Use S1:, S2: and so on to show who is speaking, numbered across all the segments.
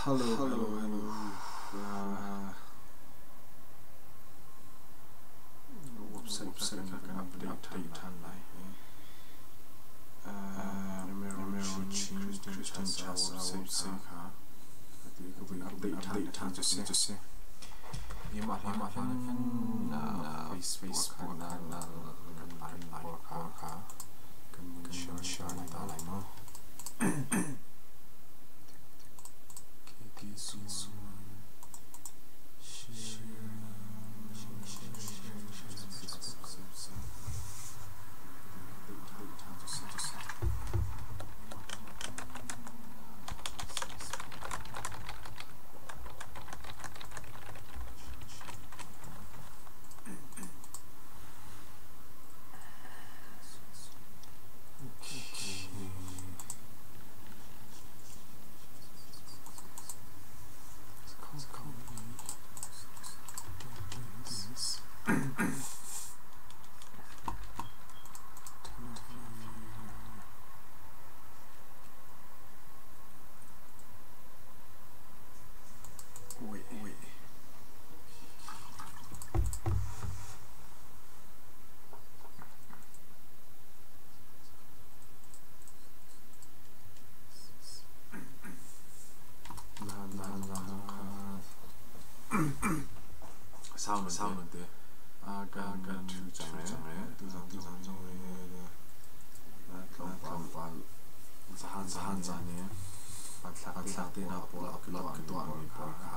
S1: Hello, hello, hello. Website website kha kan update update than lai. Numero Chin Christian Church website kha update update than cu si cu si. Mah hlan mah hlan khan Facebook na na kan like pawl kha kha kan share share ta lai maw. Okay, this one share share share share share Facebook website. Update than cu si cu si. Okay. Let's copy this. Wait, wait. Sound sound te a kan kan thu chang e tu zang tu zang zong e tlawmpal zahan zahan zan e pathlak te na pawl upload ka tuah mi pawl kha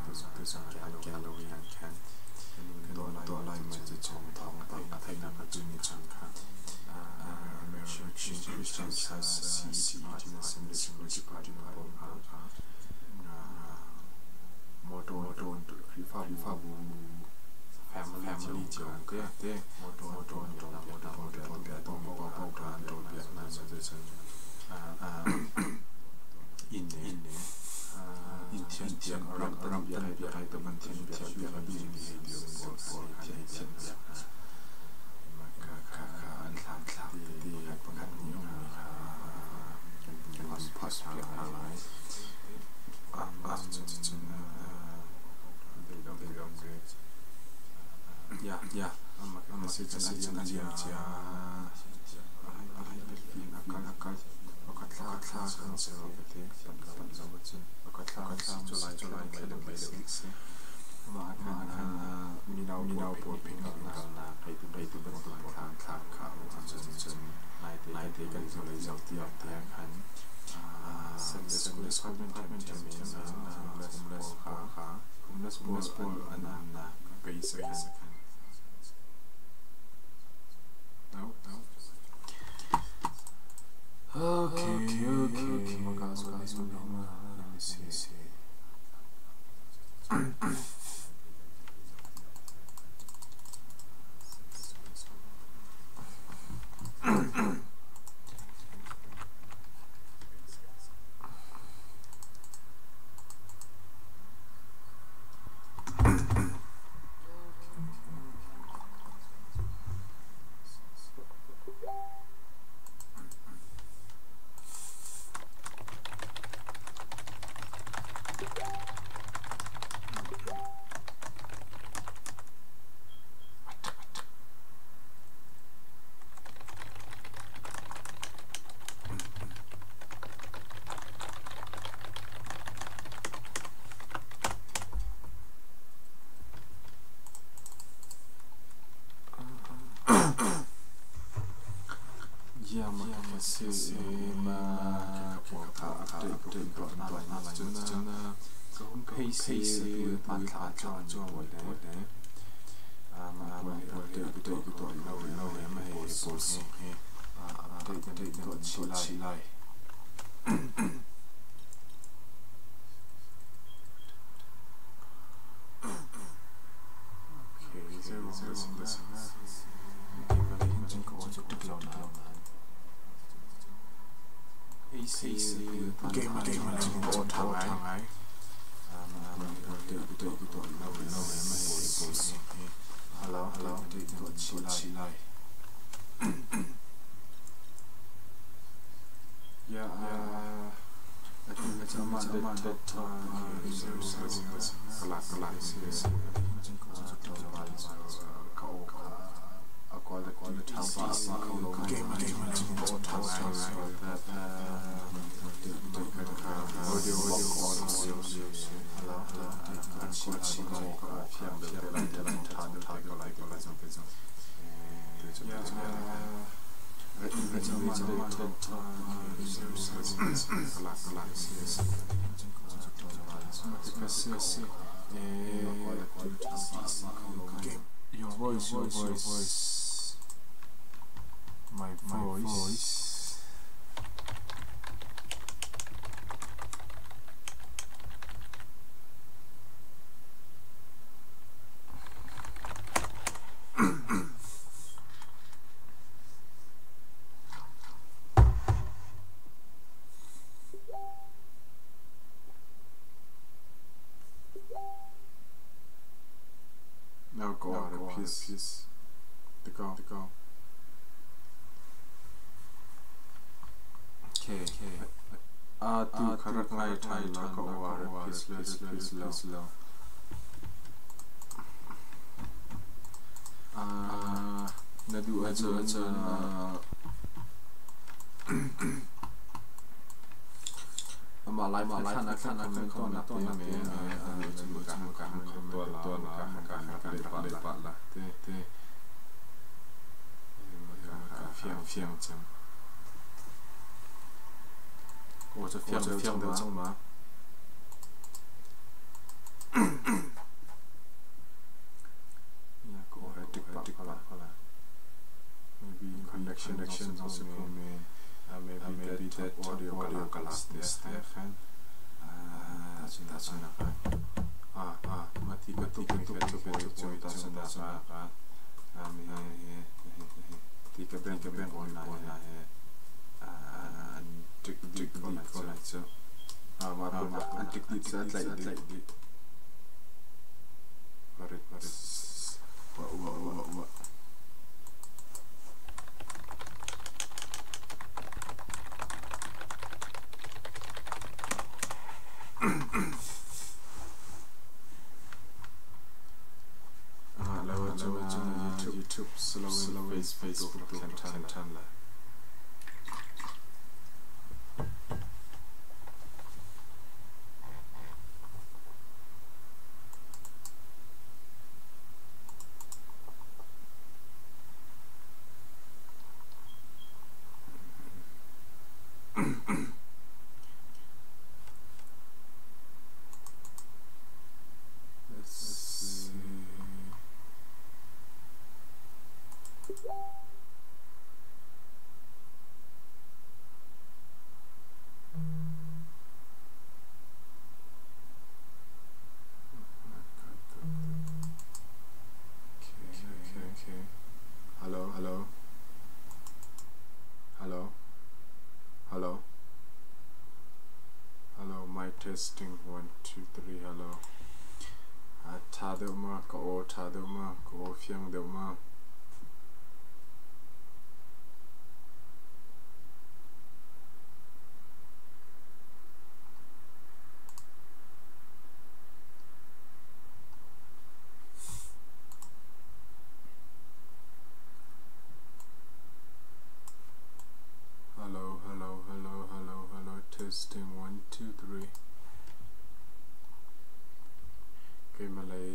S1: tu zang tu zang gallery an khan kan tuah lai ma chu chong thong thei thei na ka chu ni chang kha Christian Christian CET Assembly Department pawl kha motor motor Khrihfabu family family cio te te motor motor an ṭawn piak motor ṭawn piak mi paohpaoh kha an ṭawn piak hna cuticun inn inn inn thian thian ram ram tan piak hai tam an thian piak piak a duh mi hei dir pawl pawl kha an thian piak hna kha kha kha an thlan thlak ti pakhat nih um mi kha kan kan post piak hna lai cuticun Ya, ya. Message an liam cia. Akal akal pakhat thla kan ser ka ti. Pan lo cun pakhat thla kan si cu lai cu lai lai lai lai si. Mah khan mino mino pawl ping kal na hei tu hei tu bantuk thla thla kha cun cun nai te nai te kan zo lei zo tiah tiah khan Sunday school department chamin homeless pawl kha homeless pawl an umnak base khan no no okay okay maka so let me see see Your voice, your voice, my voice. Now go out of peace. To go, to go. Okay. Tu kharak ngai thai la ka o ar peace le peace peace lo. Na du ahcun amah lai ma lai thlan thlan comment to na te me chu ka ka to la ka ka ka le pa le pa la te te ka fiang fiang chang 我这fiang fiang 的中吗？Maybe connection connection also me maybe that audio audio kalas Stefan mati ka tu tu tu tu tu ta ta ta mi he ti ka ben ka ben on na he tik tik connect ma ma tik tik sa tlai tlai di varit varit wa wa wa wa YouTube YouTube slow slow Facebook Facebook channel. Let's see. Okay, okay. Hello, hello. Hello. Hello. Hello, my testing 1 2 3 hello. Tha deuh ma ka aw tha deuh ma ka aw fiang deuh ma. Hello, hello, hello, hello, hello, testing 1 2 3. Okay, malay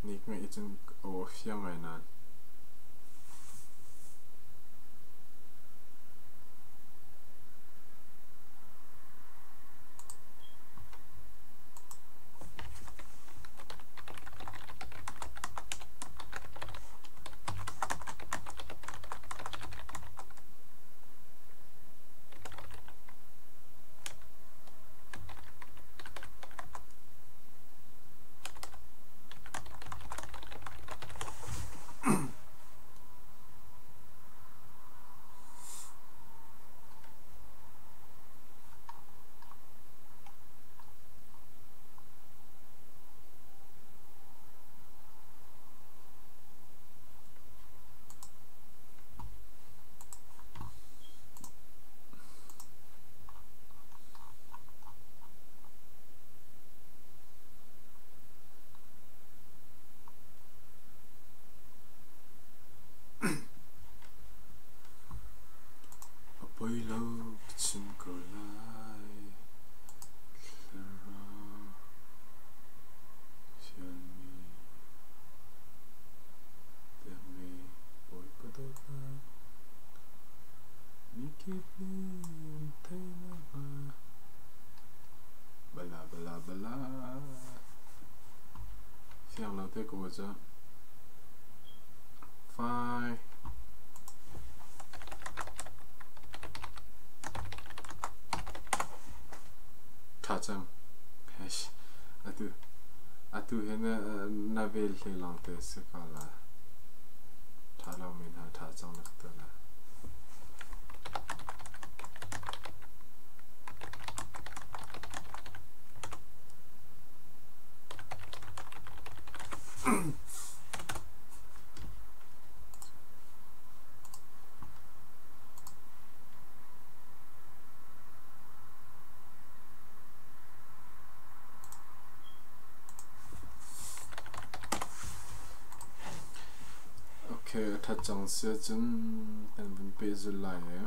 S1: ni ngai chung o fiang ngai nan. Poi lo ka chim ko lai. Thlarau fialmi pekmi Bawipa dawtnak mikip nih an theih nakhnga. Bala bala bala. Fiang lo te ko ca. Fai. Tha cang. Atu atu hi na na vel hle lawng te si ko la. Tha lo mi hna tha cang nak te la. Okay, a ṭhat cang si ahcun kan vun pehzulh lai i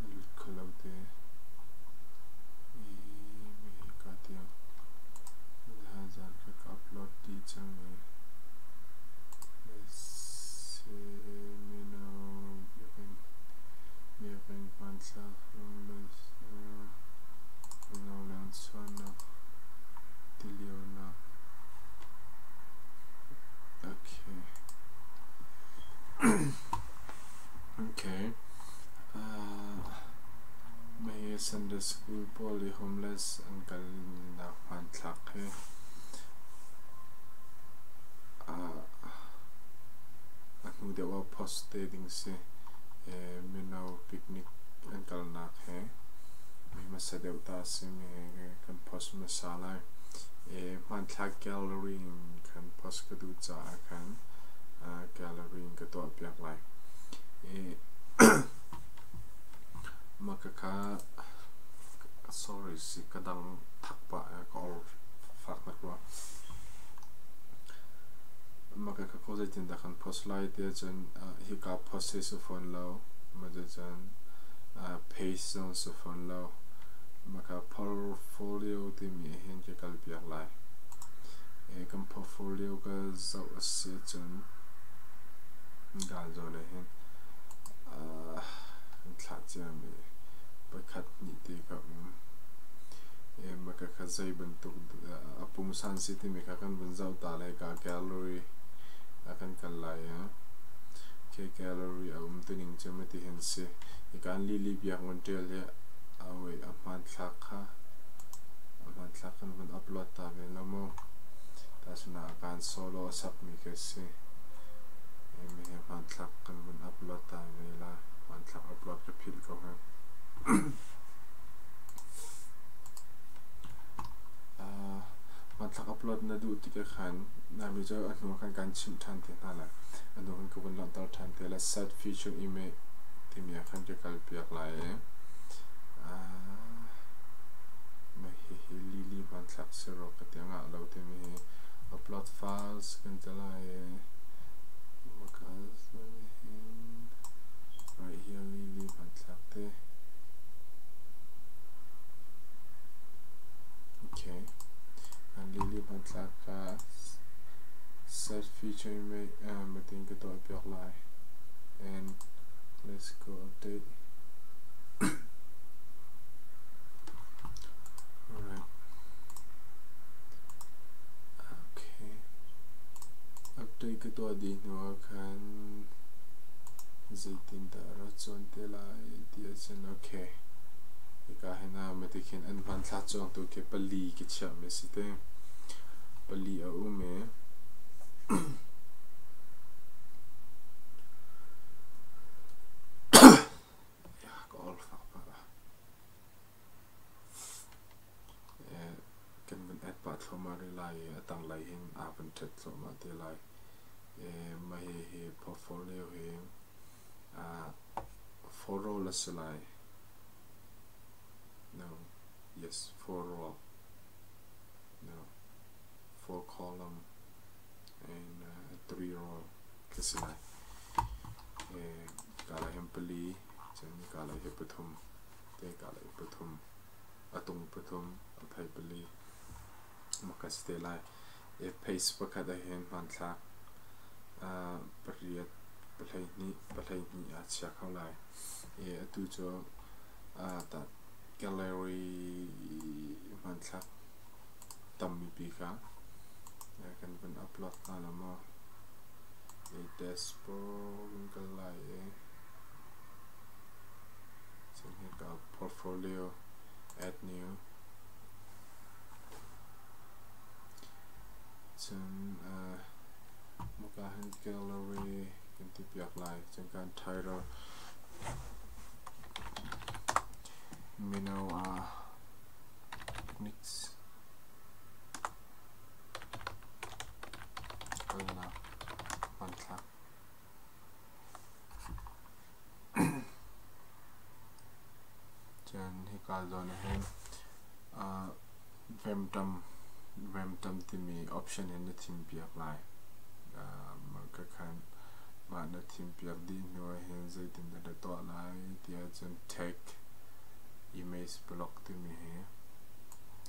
S1: lut kho lo te. Hika tiang zan ka ka upload dih cang i mino biakinn biakinn hmanthlak homeless mino leng chuahnak tilionak okay okay May Sunday School pawl i homeless an kalnak hmanthlak hi a hnu deuh ah post te ding si. Mino picnic an kalnak he mi hmasa deuh ta si mi kan post hmasa lai. Hmanthlak gallery in kan post ka duh caah khan gallery in ka tuah piak lai. Mah khakha sorry si ka dang thak pah ka or fak nak rua. Mah khakha ko zeitin dah kan post lai ti ahcun hika post hi si fawn lo. Mah cucun paste zong si fawn lo. Mah kha portfolio timi hin ka kal piak lai. Kan portfolio ka zoh a si ahcun gal zawn ah hin an thlah ciami pakhat hnih te kha um. Mah kha zei bantuk a pungsan si timi kha kan vun zoh ta lai ka gallery ah kan kal lai i khi gallery a um tuning cu mati hin si. Hika an lili biak ngun ṭial hi a hmanthlak kha a hmanthlak kan vun upload ta ve lo mu. Tahchunhnak ah kaan solo a sakmi khi a si. Hi hmanthlak kan vun upload ta ve la. Hmanthlak upload ka philh ko he. Hmanthlak upload na duh tik ah khan nami cu a hnu ah khan kan chimh ṭhan te hna lai. A hnu khan ka vun langhter ṭhan te lai. Set feature image timi ah khan ka kal piak lai i mah hihi lili hmanthlak si rua ka ti ngah lo timi hi upload files kan ti lai i right here lili hmanthlak te okay and lili hmanthlak kha set feature image matin ka tuah piak lai and let's go update. Alright. Okay. Update ka tuah dih hnu ah khan zeitindah a rat cawn te lai ti ahcun okay. Hika hin ah mati khin an hmanthlak cawngtu khi pali ka chiahmi si te. Pali a um i Ka ol fak pah ah. Kan vun add pah thluahmah rih lai i a tanglei hin aa vun ṭhet thluahmah te lai. Mah hihi portfolio hi four roll a si lai. No, yes, four roll. No, four column and 3 roll. ka si lai. Ka lai hin pali, cun ka lai hi pathum, te ka lai pathum, a tung pathum, a phei pali. Maka si te lai. Page pakhat ah hin hmanthlak pariat pahleihnih pahleihnih aa chia kho lai. Atu cu gallery hmanthlak tampipi kha kan vun upload hna lo maw? Dashboard kan kal lai i cun hika portfolio add new cun maka hin gallery kan ti piak lai. Cun kan title mino mix kalnak hmanthlak. Cun hika zawn ah hin Vemtam Vemtam timi option in na thim piak lai. Mah khan mah na thim piak dih hnu ah hin zeitindah na tuah lai ti ahcun tag image block timi hi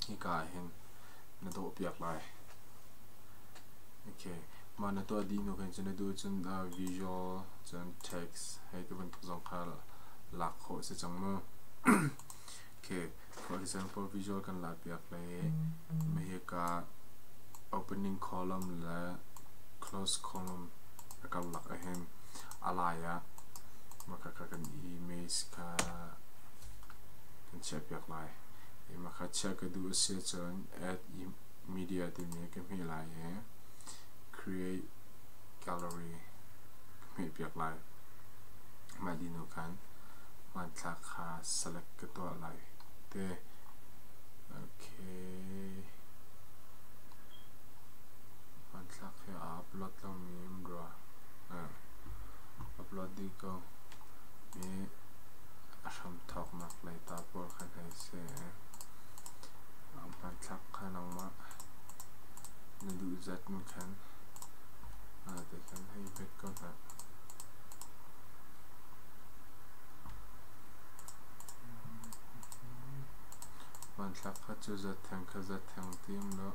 S1: hika ah hin na dawh piak lai. Okay. Mah na tuah dih hnu khan cun na duh cun visual cun text hei ti bantuk zong kha lak khawh a si cang mu. Okay. For example, visual kan lak piak le hika opening column le close column a karlak ahhin a lai ah maka kha kan image kha kan chiah piak lai. Maka chiah ka duh a si ahcun add media timi ka hmeh lai i create gallery ka hmeh piak lai. Mah dih hnu khan hmanthlak kha select ka tuah lai te. Okay. Hmanthlak hi a upload lomi um rua. Upload dih ko. Mi a hramthawknak lei ta pawl khan hei si. Hmanthlak kha nangmah na duh zat in khan te khan hei hmet ko hna. Hmanthlak kha cu zat theng kha zat theng ti um lo.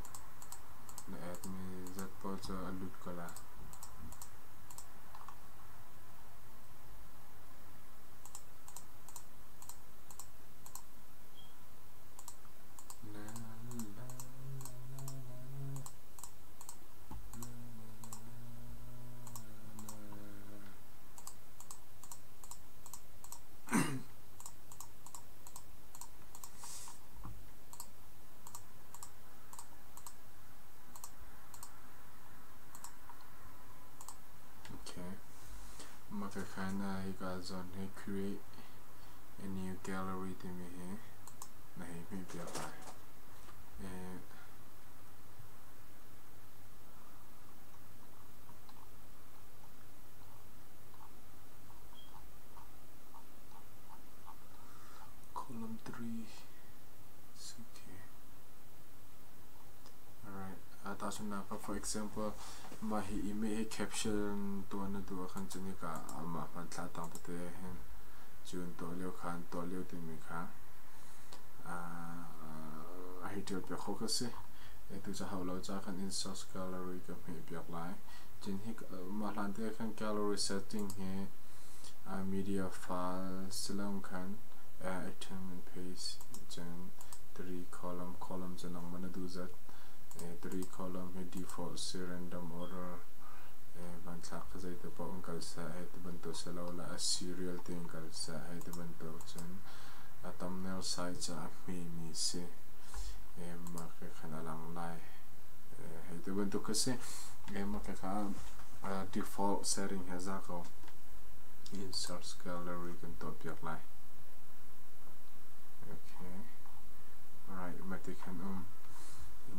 S1: Na add mi zat paoh cu a lut ko lai. Okay. Maka khan hika zawn hi create a new gallery timi hi na hei hmeh piak lai. Column 3 is okay. Alright. Tahchunhnak ah for example mah hi image hi caption tuah na duh ahkhan cun hika amah hmanthlak tang tete hin cun tuah lio khan tuah lio timi kha a hei ṭial piak khawh ka si. Tu ca hau lo ca khan insert gallery ka hmeh piak lai. Cun hi mah hlan te khan gallery setting hi media file silong khan item and page cun 3 column column cu nangmah na duh zat 3 column hi default si random order hmanthlak kha zeite paoh in kal seh hei ti bantuk si lo le a serial tein kal seh hei ti bantuk cun a thumbnail size ah a hmemi si mah ka khan a lang lai hei ti bantuk kha si mah ka kha default setting he za ko insert gallery kan tuah piak lai. Okay. Alright, mah ti khan um.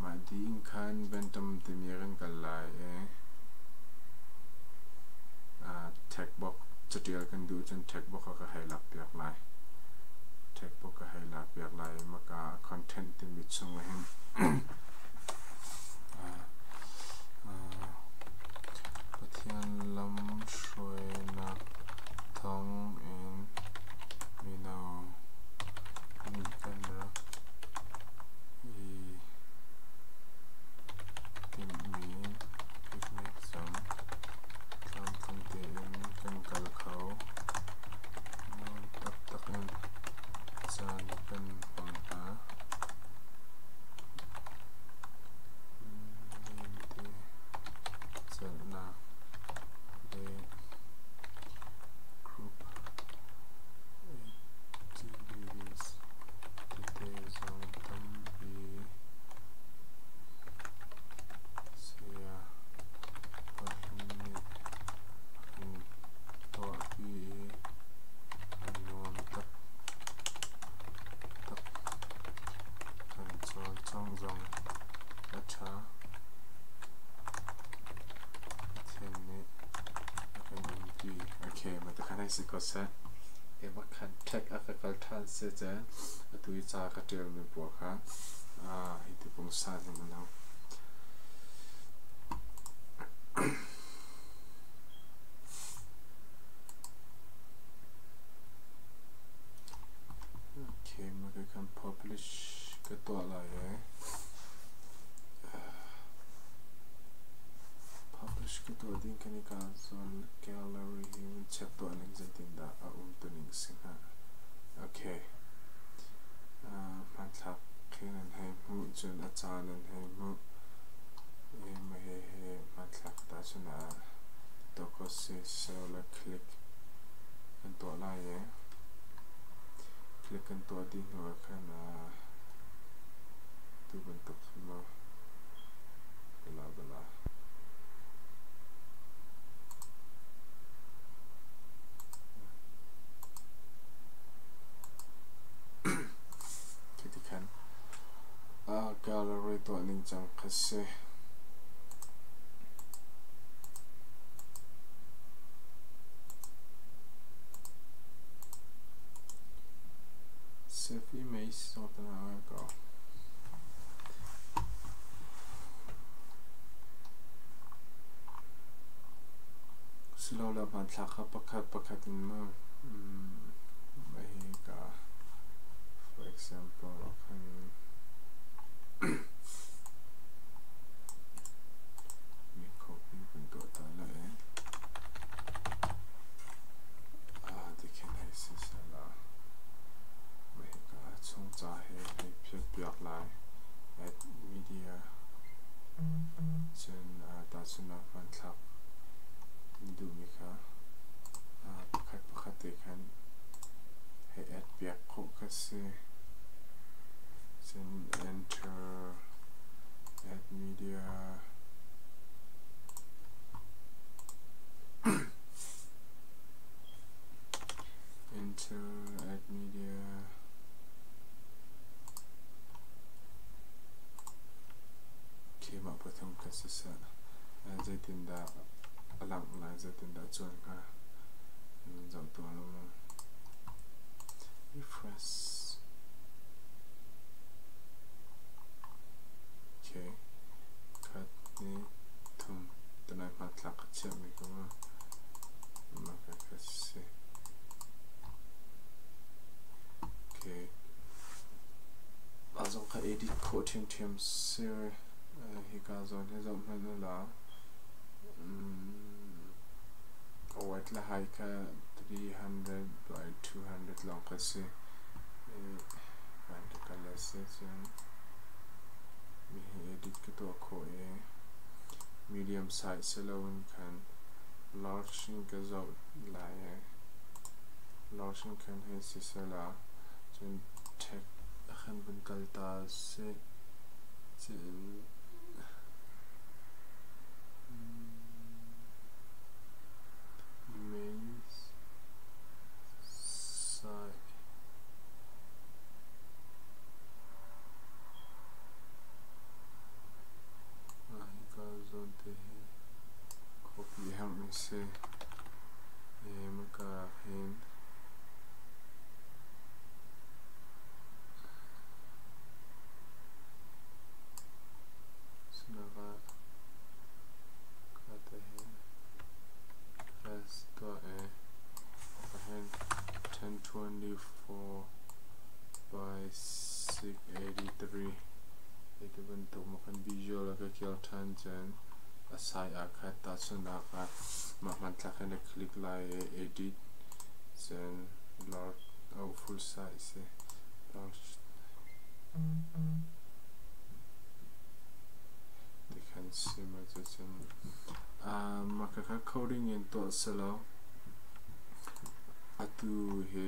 S1: Mah ding khan bantam timi kan kal lai i tag box catial kan duh cun tag box ka hei lak piak lai. Tag box ka hei lak piak lai maka content timi chung hin Pathian lam Okay, ma te khan hei si ko seh. Keimah khan ṭhek a ka kal ṭhan si cun atu i ca ka ṭialmi pawl kha hi ti pungsan in an um. Okay, ma ka kan publish ka tuah lai i Publish ka tuah ding kan i ka zawn gallery hi vun check tuah ning zeitindah a um tuning si hnga. Okay. Hmanthlak khi nan hei hmuh cun a ca nan hei hmuh. Mah hihi hmanthlak ta cun a tuah si silo click kan tuah lai i click kan tuah dih hnu ah khan tu bantuk khan maw bla bla. Khi ti khan gallery tuah ning cang kha si. Save image zong tan ah ko. Silole hmanthlak kha pakhat pakhat in maw hi ka for example ah khan mi copy kan tuah ta lai ah tikhin hei si sela hika chung ca he hei phiat piak lai add media cun tahchunhnak hmanthlak na duhmi kha pakhat pakhat te khan hei add piak khawh kha si. Cun enter add media enter add media Keimah pathum ka siseh zeitindah a langh lai zeitindah a cuan hnga zoh tuah lo mu. Refresh. Okay. Khat hnih thum tunai hmanthlak ka chiahmi ko ma. Mah ka ka si. Okay. Mah zong kha edit khawh ṭhiamṭhiam si. Hika zawn hi zoh hmanh u law white le high kha 300 by 200 lawng kha si. Vertical a si cun mi hi edit ka tuah khawh i medium size si loin khan large in ka zoh lai i large in khan hei si sehla cun ṭhek a kan vun kal ta seh. Cun image size hika zawn te hi copy herhmi si. Maka hin Sinaka kate hin press tuah i ahin 1024 by 683 hiti bantuk makan visual a ka kial ṭhan cun a sai ah khat tahchunhnak ah mah hmanthlak hin na click lai i edit cun large oh full size si large tikhan si ma cucun mah khakha coding in tuah selaw atu hi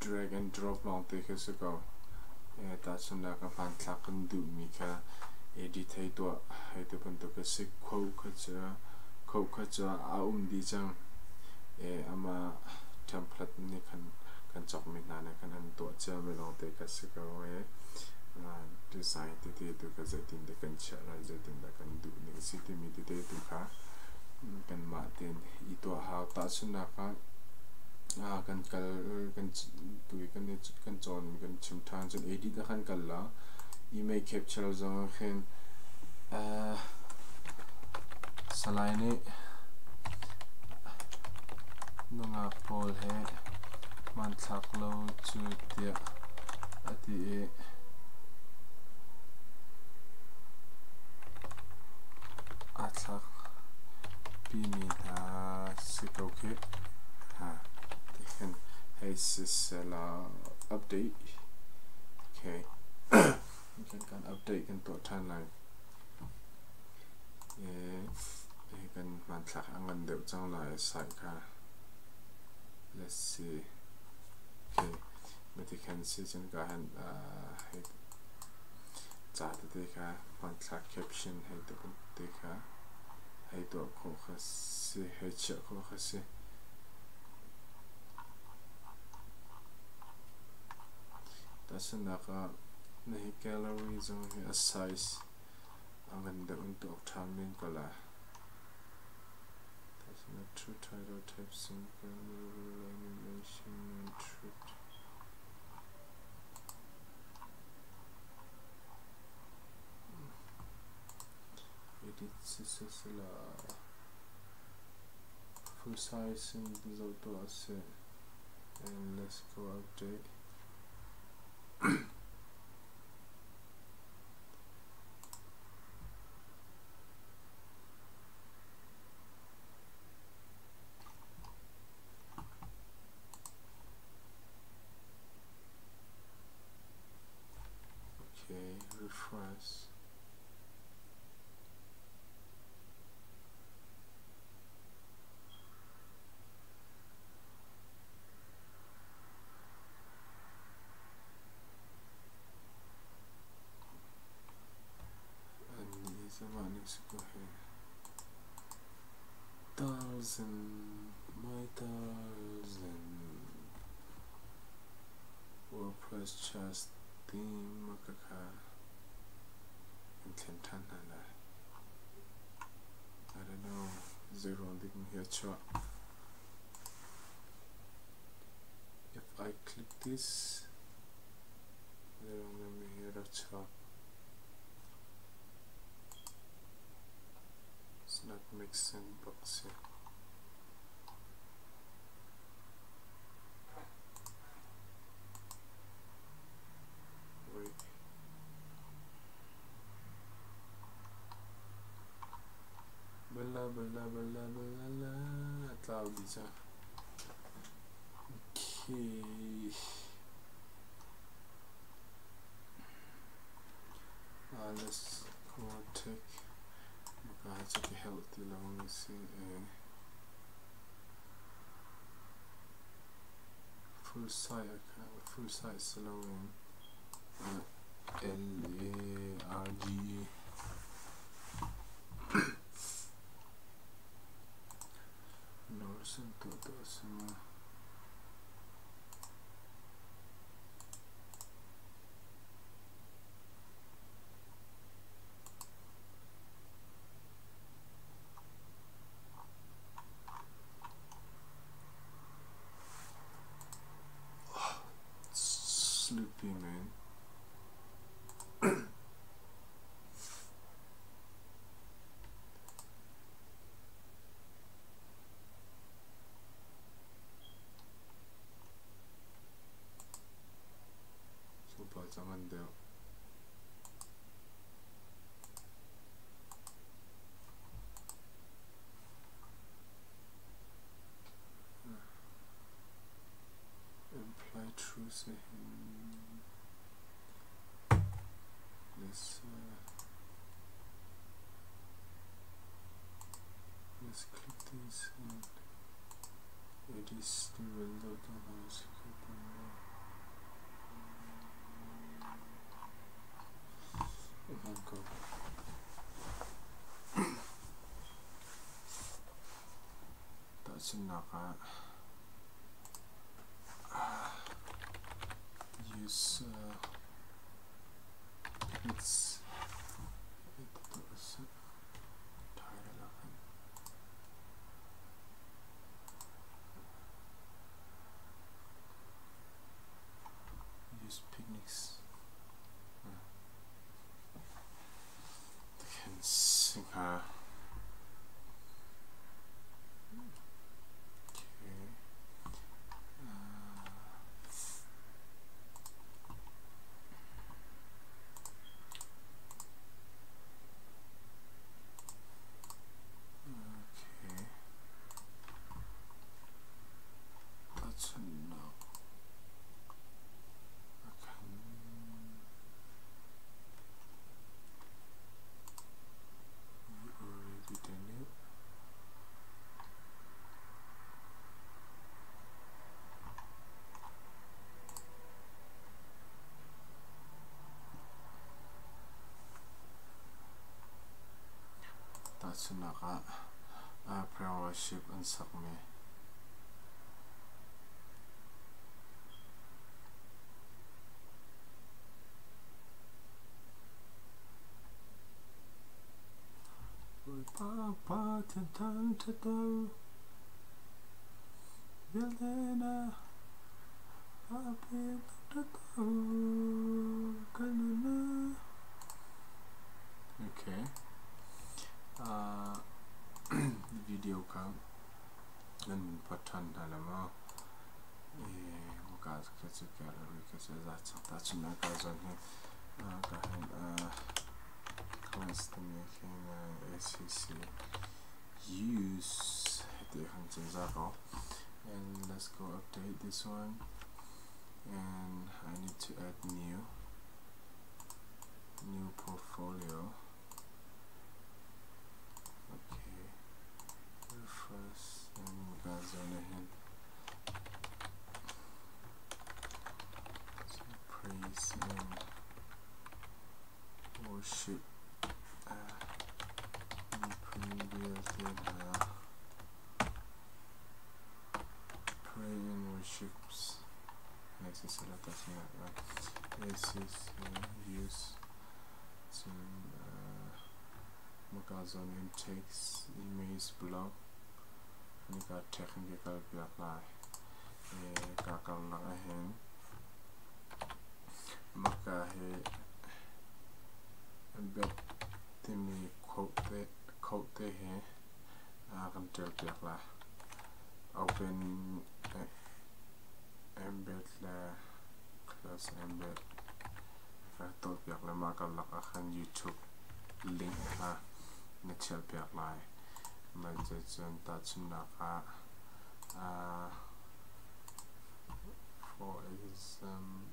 S1: drag and drop lawng te khi si ko. Tahchunhnak ah hmanthlak kan duhmi kha edit hei tuah hei ti bantuk a si. Quote kha cu quote kha cu a um dih cang. Amah template nih khan kan cawkmi hna nih khan an tuah ciami lawngte kha si ko i design tete tu kha zeitindah kan chiah lai, zeitindah kan duh ning si timi tete tu kha Kanmah tein i tuah hau. Tahchunhnak ah kan kal kan tu i kan kan cawn kan chim ṭhan cun edit ah khan kal la. Email capture zong ah khin Salai nih nungak pawl he hmanthlak lo cu tiah a ti i aa thlak pimi hna si ko khih. Ha, tikhin hei siselaw update. Okay. Kan update kan tuah ṭhan lai. Kan hmanthlak a ngan deuh cang lai site kha. Let's see. Okay. Mati khan si cun ka han hei ca tete kha hmanthlak caption hei te kha hei tuah khawh kha si hei chiah khawh kha si. Tahchunhnak ah na hi gallery zong hi a size a ngan deuh in tuak ṭhan men ko lai. Tahchunhnak true title type simple movable animation and truth. Edit sisesela full size in zoh tuah a si. And let's go update. Okay, refresh. Thousand, my thousand. WordPress chest theme makaka kan thlen ṭhan hna lai. I don't know, zeiruang dik hi a chuah. If I click this, zeiruang dah hi a rak chuak. It's not make sense bak si. Wait. Bala bala bala bala la tlau di ca. Okay. Let's go take maka cu ka helh ti lo mi si full size full size si loin L A R G E Norsen tuah tuah si ma. Sleepy man. Tlawmpal cang an deuh. Imply true si hin let's uh, let's click this and it is the window ko. Tahchunhnak ah use it's title. Tahchunhnak ah prayer worship an sakmi. Bawipa Pathian thangṭhat vialte na Pathian thangṭhat kan nunnak. Okay. Video kha nan phot ṭhan hna la maw? Ka ka cu gallery ka cu za chak ta chun ka zon hi ka hin class timi khin ACC use ti khan cun za ko. And let's go update this one, and I need to add new portfolio. Okay, refresh and ka zon hin so praise and worship miphun vialte hna pray and worships ACC use cun maka zawn in text image blog nika ṭhek in ka kal piak lai. Ka karlak ahhin maka hi embed timi quote te hi kan ṭial piak lai. Open embed le close embed ka tuah piak le mah karlak ah khan YouTube link kha na chiah piak lai. Mah cucun tahchunhnak ah for example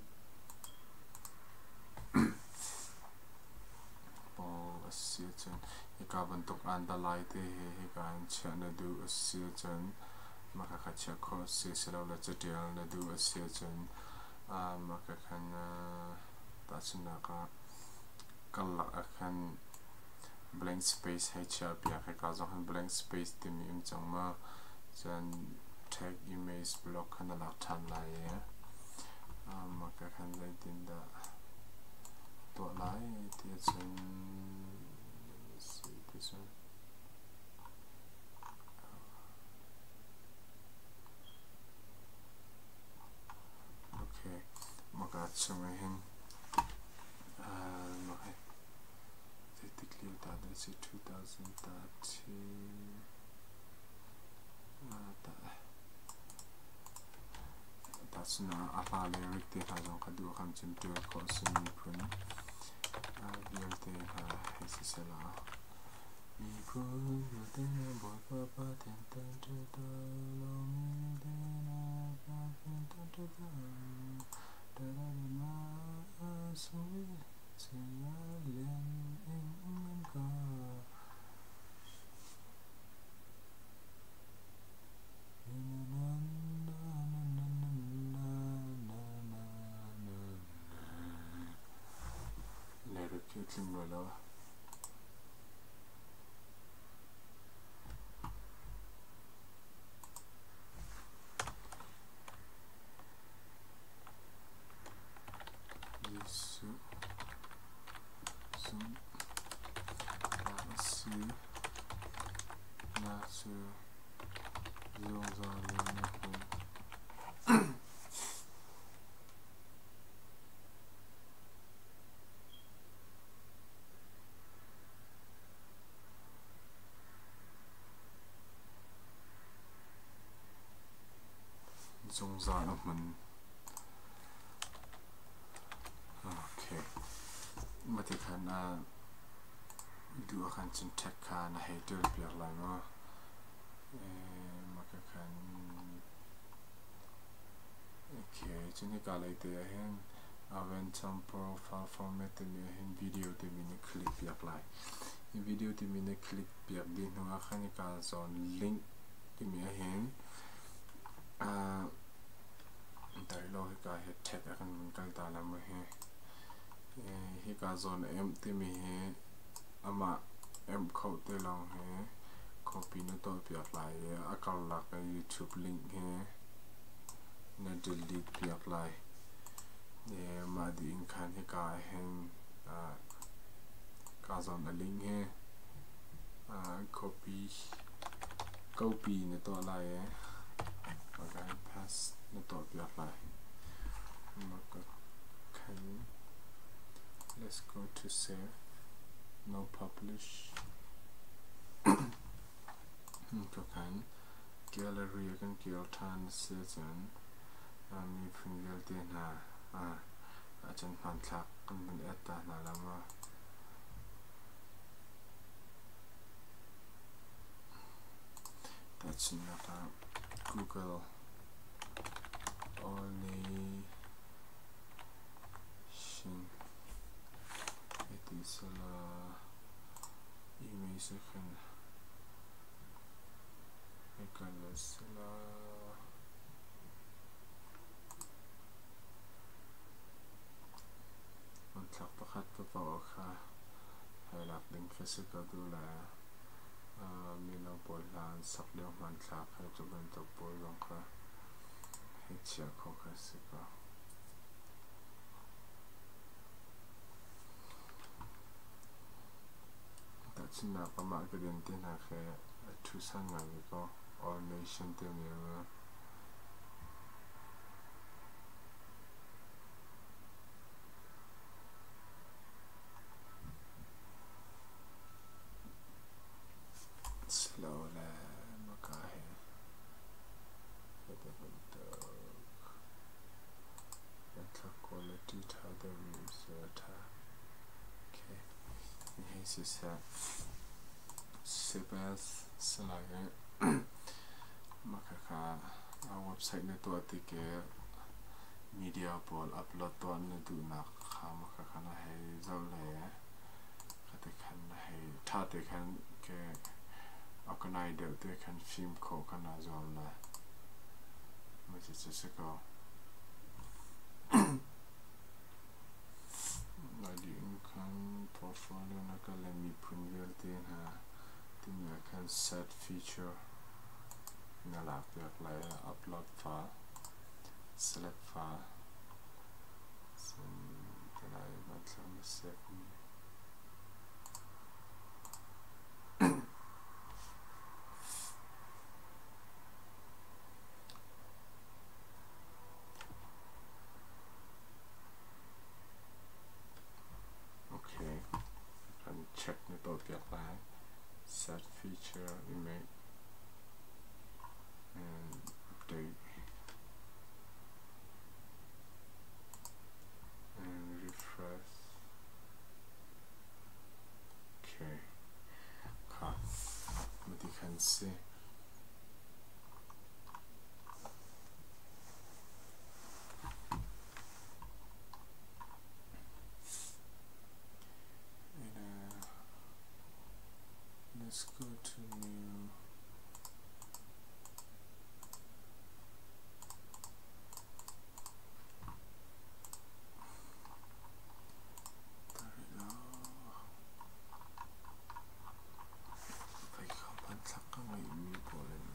S1: a si ahcun hika bantuk andalai te hi hika in chiah na duh a si ahcun mah khakha chiah khawh a si, silole catial na duh a si ahcun mah khakhan tahchunhnak ah karlak ah khan blank space hei chiah piak. Hika zong hin blank space timi um cang ma, cun tag image block kha na lak ṭhan lai i mah ka khan zeitindah tuah lai ti ahcun, let me see this one. Okay, maka chung ah hin mah hi zeitik lio ta dah si, 2013 ta ta cun a hla lyric te hna zong kha duh khan cun ṭial khawh a si. Miphun vialte hna hei si sehla miphun vialte hna Bawipa Pathian thangṭhat law, mi vialte hna Pathian thangṭhat da da da na sui lian in ngan ka na na na na na na na na na. Lyric khi tling rua lo. Jesuh zumh a si nak cu zungzal in a hmun. Zungzal a hmun. Okay. Mati khan duh khan cun ṭhek kha na hei ṭial piak lai maw? Maka khan. Okay, cun hika lei te ah hin Aventum profile format timi ah hin video timi na click piak lai. Hi video timi na click piak dih hnu ah khan hika zawn link timi ah hin darilo hika hi tag a kan vun kal ta la mu hi. Hika zawn em timi hi amah Emh kho te lawng hi copy na tuahpiak lai i a karlak i YouTube link hi na delete piak lai. Mah dih in khan hika ah hin ka zawn a link hi copy copy na tuah lai i mah hin paste na tuahpiak lai. Mah ka khan let's go to save no publish. Ka khan gallery kan kir ṭhan a si ahcun miphun vialte hna ahcun hmanthlak kan vun add ta hna la maw. Tahchunhnak ah Google All Nation hei ti selaw image ah khan hei kal selaw hmanthlak pakhat paoh kha hei lak ding khi si ko duh le mino pawl hla an sak lio hmanthlak he cu bantuk pawl zong kha hei chiah khawh kha si ko. Tahchunhnak amah ka den te hna khi a ṭhu-san ngai ve ko. All Nation timi a Silole maka hi hiti bantuk hmanthlak quality ṭha deuhmi cu a ṭha. Okay. Hei siseh save as si lai i mah khakha a website na tuah tik i media pawl upload tuah na duhnak kha mah khakha na hei zoh le khati khan na hei ṭha te khan ke organize deuh te khan fim khawh kha naa zuam lai. Mah cucu si ko. Mah dih in khan portfolio na kal le miphun vialte hna timi ah khan set feature na lakpiak lai i upload file, select file, cun tilai hmanthlak na save mi. Okay, kan check na tuahpiak lai. Set feature image and update and refresh. Okay, kha mati khan si. And let's go to new Hmanthlak ka ngeihmi pawl in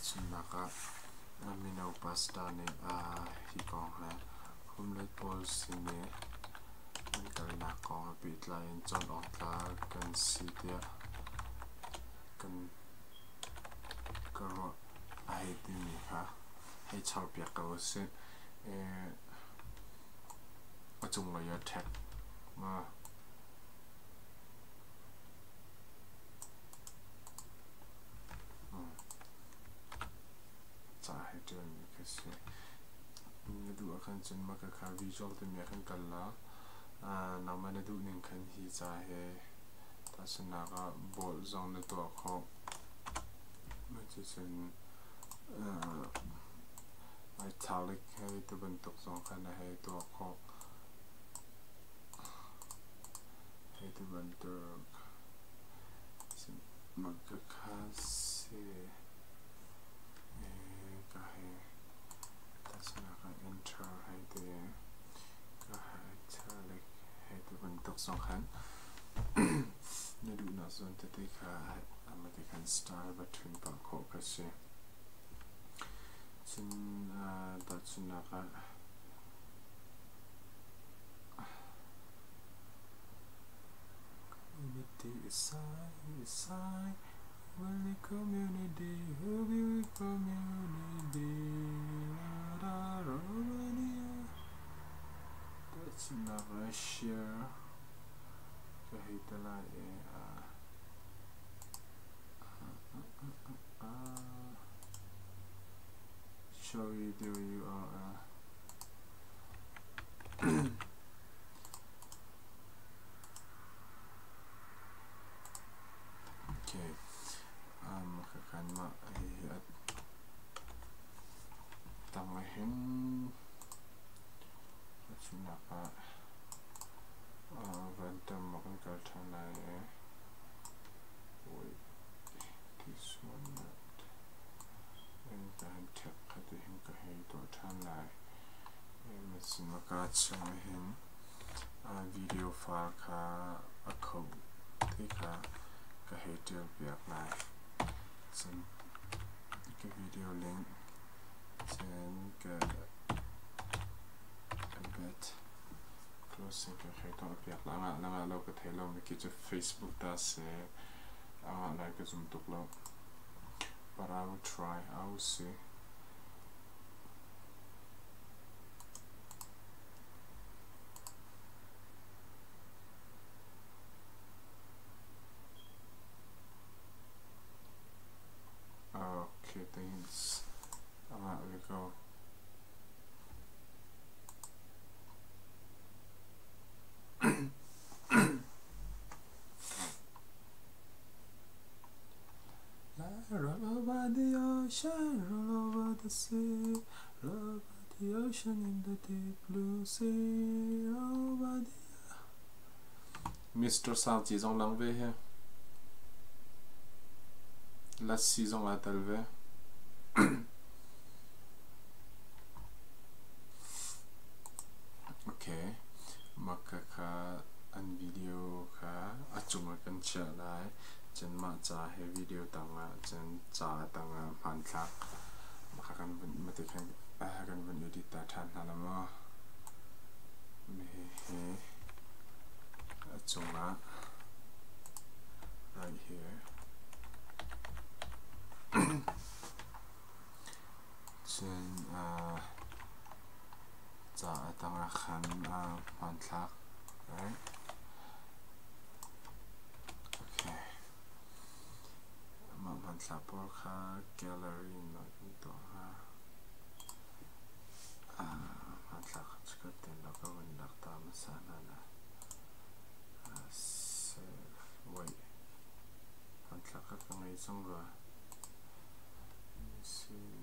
S1: Tahchunhnak ah mino pastor nih hi kong he homeless pawl sin i an kalnak kong he pehtlai in cawn awk tlak kan si tiah kan ka ruah a hei timi kha hei charpiak ko usih. A cunglei ah ṭhek. Ca he ṭialmi khi si. Na duh ahkhan cun mah khakha visual timi ah khan kal la. Nangmah na duh ning khan hi ca he tahchunhnak ah bold zong na tuah khawh. Cucun italic hei ti bantuk zong khan na hei tuah khawh. Hei ti bantuk mah khakha si ka hei tahchunhnak ah enter hei ti ka italic hei ti bantuk zong khan na duhnak zawn tete kha mah khan style va ṭhun pah khawh kha si. Cun tahchunhnak ah Community is I, will the community, who will community, Romania. Tahchunhnak ah share ka hei ti lai i show video URL. Okay, kakhan mah hihi a tang ahhin tahchunhnak ah random ah kan kal ṭhan lai i wait this one not in ka han ṭhek kha ti hin ka hei tuah ṭhan lai. Maka chung ahhin video file kha a kho ti kha ka hei ṭial piak lai. Cun ka video link cun ka embed closing ka hei tuah piak lai. Angah langah lo ka thei lo mi khi cu Facebook ta si angah lai ka zum tuk lo. But I will try. I will see. Okay, thanks. Alright, we go. Roll over the ocean, roll over the sea, roll over the ocean in the deep blue sea, roll over the Mr. Sang Ci zong lang ve hi. Lassi zong aa tel ve. Okay, maka kha an video kha a cungah kan chiah lai. Cun mah ca he video tangah cun ca tangah hmanthlak maka kan vun mate khan kan vun edit ta ṭhan hna la maw. Hihi a cungah right here. Cun ca a tangah khan hmanthlak right. Okay. Mah hmanthlak pawl kha gallery in kan tuah hnga. Hmanthlak kha chikkhat tein ka vun lak ta hmasa hna lai. Save. Wait. Hmanthlak kha ka ngei cang rua. Let me see.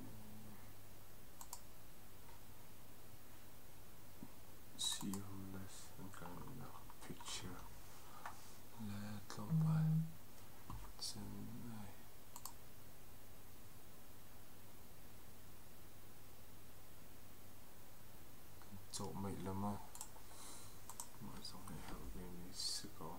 S1: See homeless an kalnak picture le tlawmpal cun ai kan cawhmeih le maw mah zong hi herh ve mi si ko.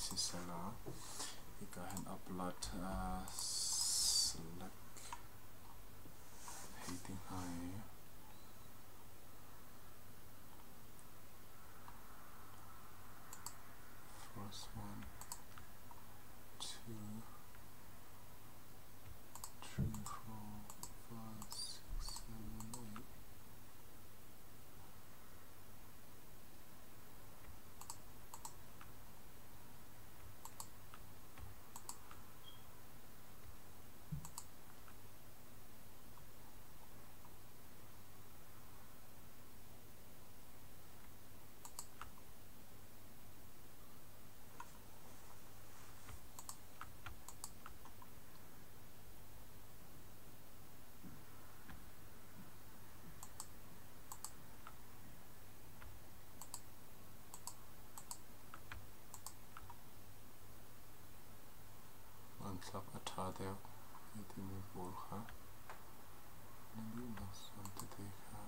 S1: Sisela hika hin upload select hei ti hnga i first one, two, three, four, five, six, seven, eight. Hmanthlak a ṭha deuh hei timi pawl kha na duhnak zawn tete kha.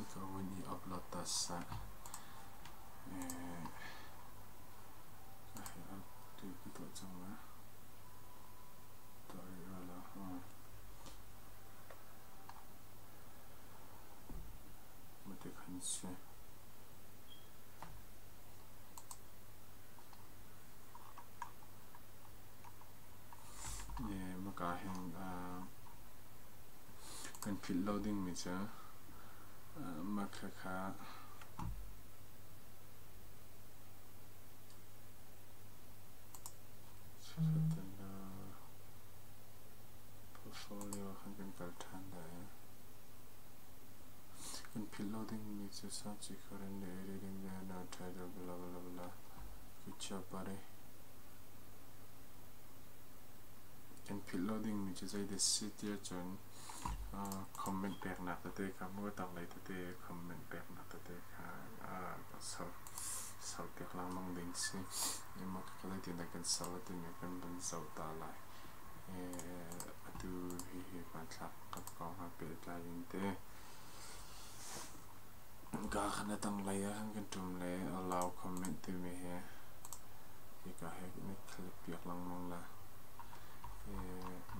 S1: Ika win i upload ta sa ka he update ka tuah cang la tuah rih rua lo. Mate khan si. Maka hin kan philh lo dingmi cu mah khakha portfolio khan kan kal ṭhan lai. Kan philh lo dingmi cu Sachi currently editing the no title blah blah blah. Good job, buddy. Kan philh lo dingmi cu zeidah si ti ahcun comment peknak tete kha maw tanglei tete comment peknak tete kha sau piak lengmang ding si. Emaw ka zeitindah kan sau timi kan van zoh ta lai. Atu hihi hmanthlak kan kong ha pehtlai in te. Ka khan a tanglei ah khan kan ṭum le allow comment timi hi hika he na click piak lengmang la.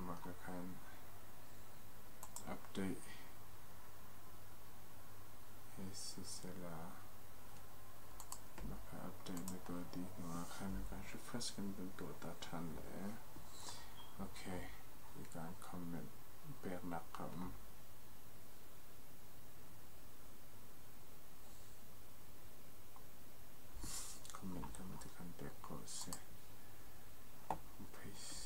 S1: Mah ka khan update he sisela mah kha update na tuah dih hnu ah khan kan refresh kan vun tuah ta ṭhan le. Okay, hika comment peknak kha um. Comment kan ti kan pek ko si. Paste.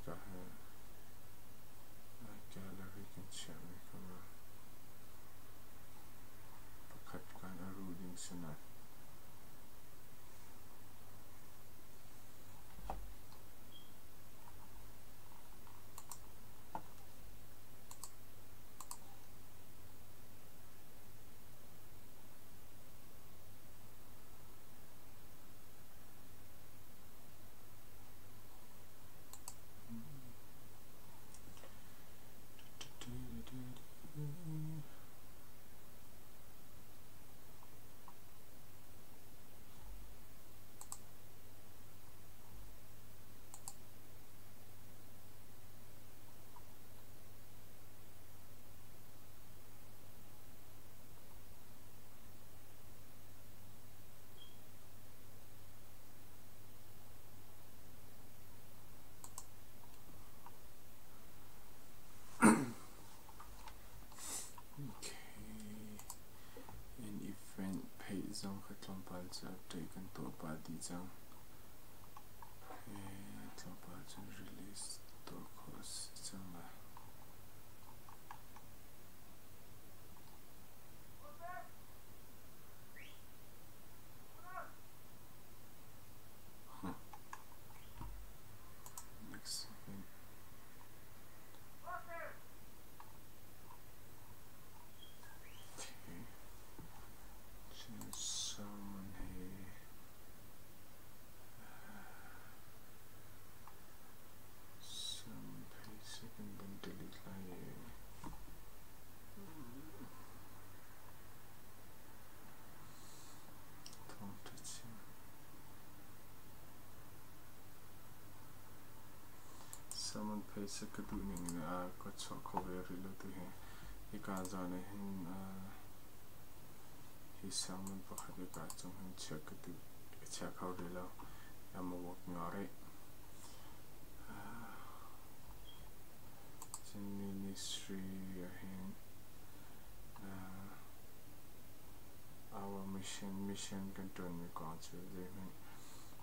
S1: Ka gallery kan chiahmi kha pakhat kan a ruh ding sinah. Sermon page ka duh ning in ka chuah kho ve rih lo tu hi. Hika zawn ah hin hi sermon pakhat hika cung hin chiah ka duh ka chia kho rih lo. I'm working on it. Cun ministry ah hin our mission mission kan ṭuanmi kong cu zeihmanh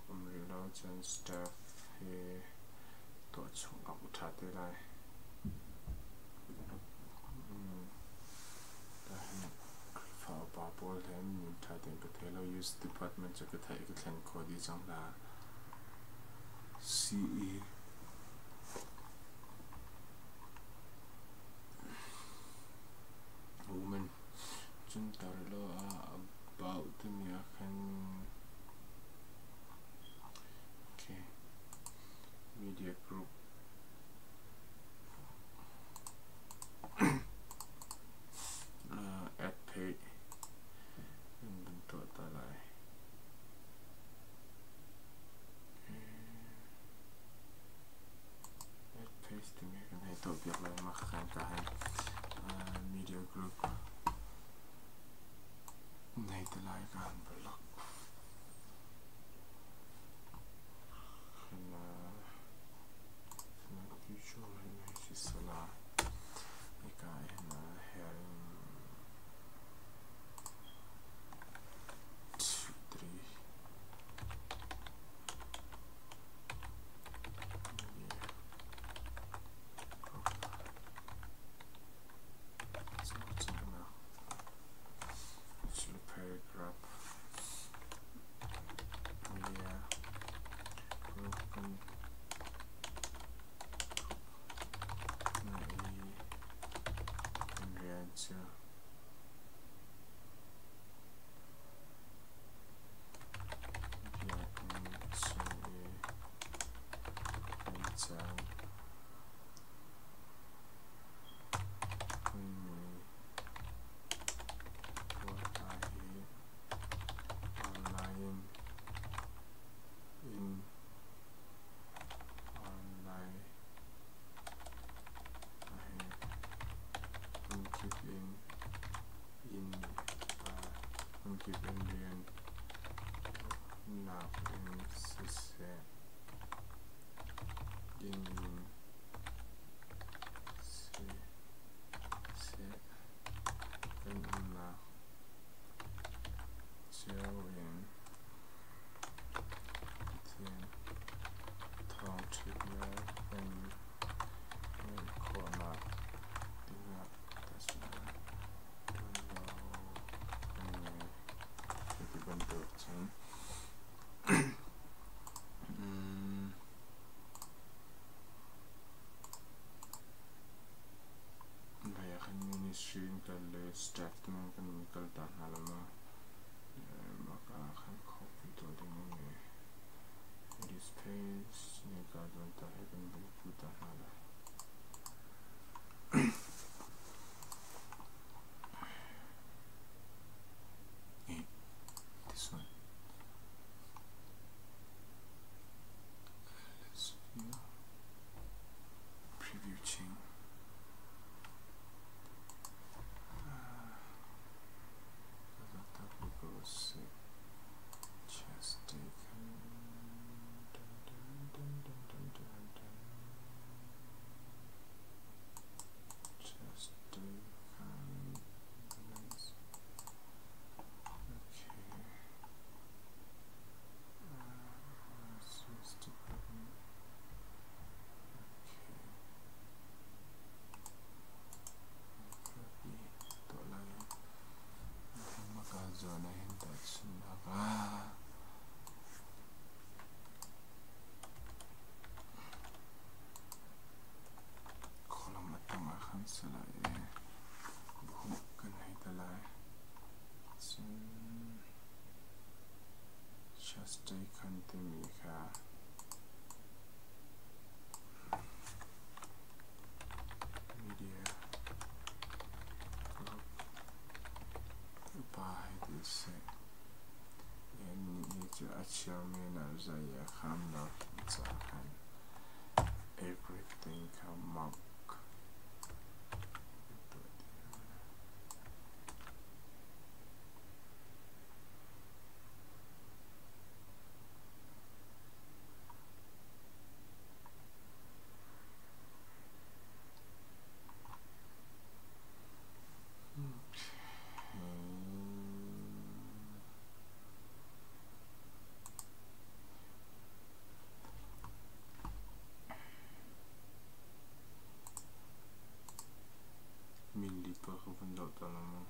S1: um rih lo. Cun staff hi tuah chung awk a ṭha te lai. Khrihfa upa pawl he min ṭha tein ka thei lo. Youth department cu ka theih i ka thlen khawh dih cang hna. CE Women cun tar lo about timi ah khan okay media group add page in van tuah ta lai. Add page timi kan hei tuah piak lai mah khan ka hin media group nei te lai ka han blog Hika hin herring 2, 3 paragraph media group kan na i kan rian cu biakinn chung i kan caan hmanmi pawl hna hi online in online hmunkip in inn hmunkip in rian nak in siseh inn in siseh kan umnak cio in Pathian thawngṭhitnak kan ngeih khawhnak dingah ṭuanvo kan ngei. Hiti bantuk cun Vai ah khan ministry in kal le staff tiang kan kal ta hna lo ma. Maka khan copy tuah ding a ngei. This page ni ka zawn ta he kan bu pu ta hna lai. This one. Let's view preview chain. Chest taken. Dun, dun, dun, dun, dun, dun, dun. Chest taken. Nice. Okay. Uh, department. Okay. Copy tuah lai. Maka zawn ah hin tahchunhnak ah column a tang ah khan si lai i buh kan hei ta lai. Cun Chastei khan timi kha media group upa hei ti seh. Nih hi cu a chairman ah zei a kham lo ca khan everything. pawl kha vun zoh ta law mu.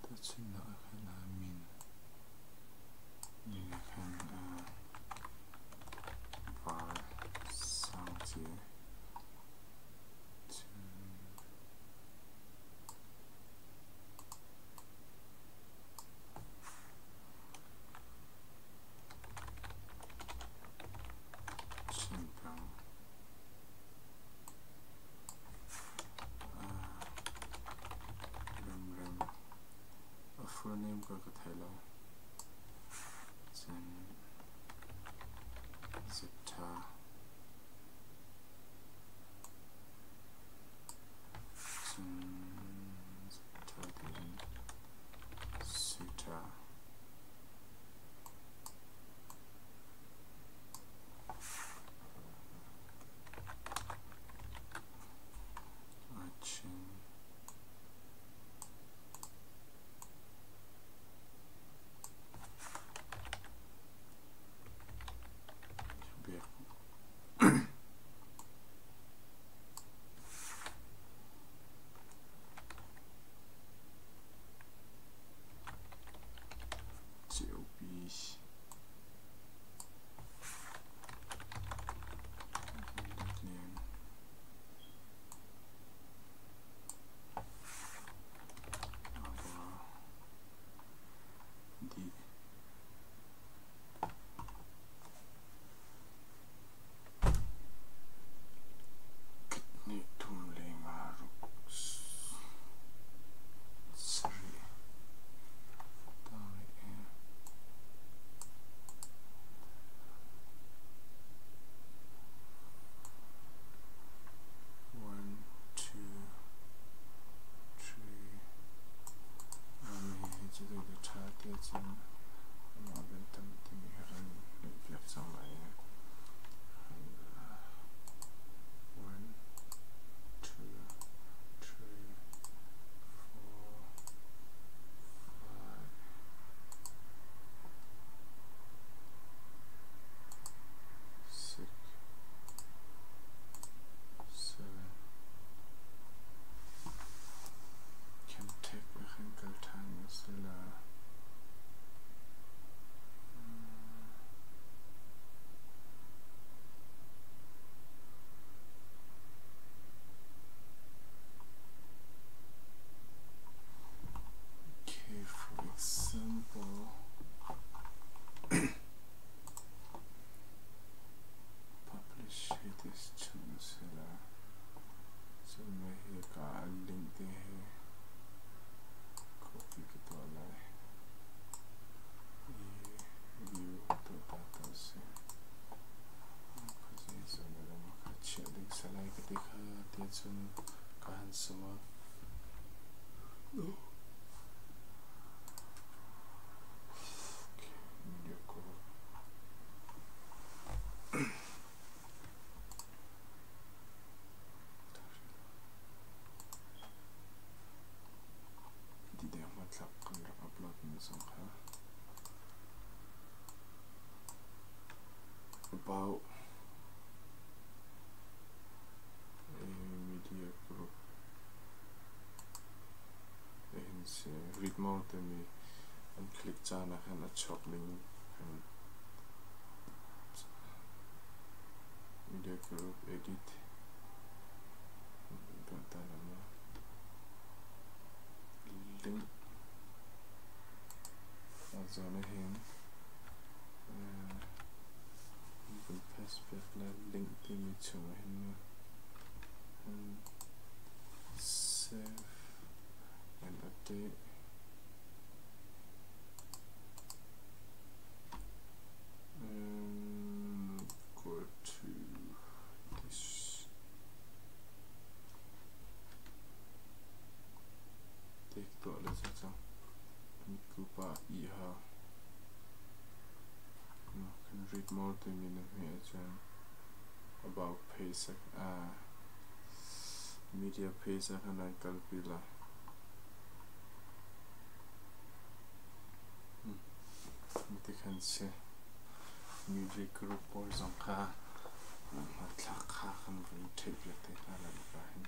S1: Tahchunhnak ah khan min min ah khan var sang ci Chin peng Remrem a full name ka ka thei lo. Cun Ziptha cun Ziptha tiin Suitha Chin Biak Ceupi Lian Dih. Kutnih thum le nga ruk sarih One, two, three. Hi cu deuh ṭha ti ahcun amah ben tam timi kha kan ngeihpiak cang lai i one, two, three, four, five, six, seven. Chemtech khan kal ṭhan sila. Okay, for example, publish this channel sila. So may hi ka link te he copy ka tuah lai i view tuah ta ta si. Khuazei zawn le lam kha chiah ding salai ka ti kha ti cun ka han sung Okay, media cover. Video hmanthlak kan rak upload mi zong kha about a media group hin si read more timi an click caan ah khan a chuak ding kan media group edit link zawn hin vun paste piak le link timi chung hin save and update. Mitku pah ih hau. Kan read more timi na hmeh ahcun about page ah media page ah khan an kalpi lai. Tikhan si. Media group pawl zong kha hmanthlak kha kan vun theih piak te hna lai ka hin.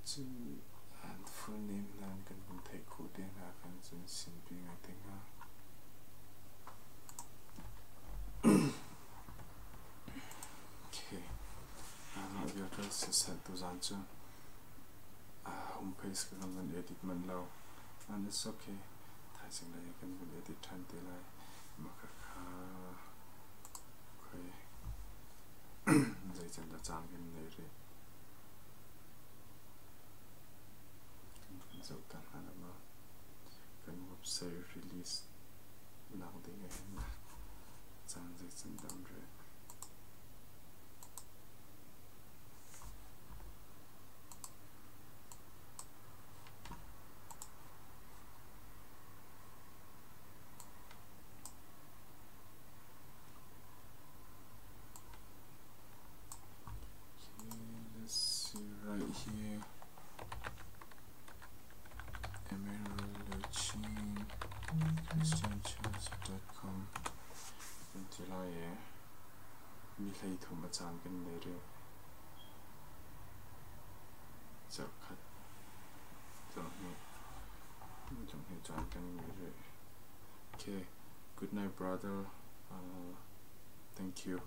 S1: Cun an full name hna in kan vun theih khawh te hna khan cun sinpi ngai te hnga. Okay. Mah vialte siseh tuzaan cu homepage ka kan vun edit manh lo. And it's okay. Thaizing lei kan vun edit ṭhan te lai. Mah khakha khoi zeican dah caan kan nei rih. Kan vun zoh ta hna la maw. Kan website release nak ding ah hin caan zeican dah um rih. Okay, let's see right here. Emeraldchin christianchurch.com kan ti lai e mi hlei thum a caan kan nei rih. Zarhkhat zarhhnih zarhhnih caan kan ngei rih. Okay, good night brother. Thank you.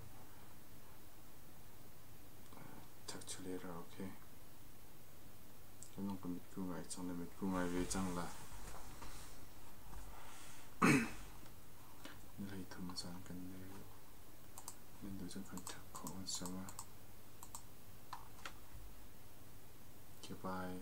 S1: Talk to you later, okay? Kan ka mitku ngai cang na mitku ngai ve cang la. Ni hlei thum caan kan nei rih. Nan duh cun kan ṭhak khawh kan sama. Okay, bye.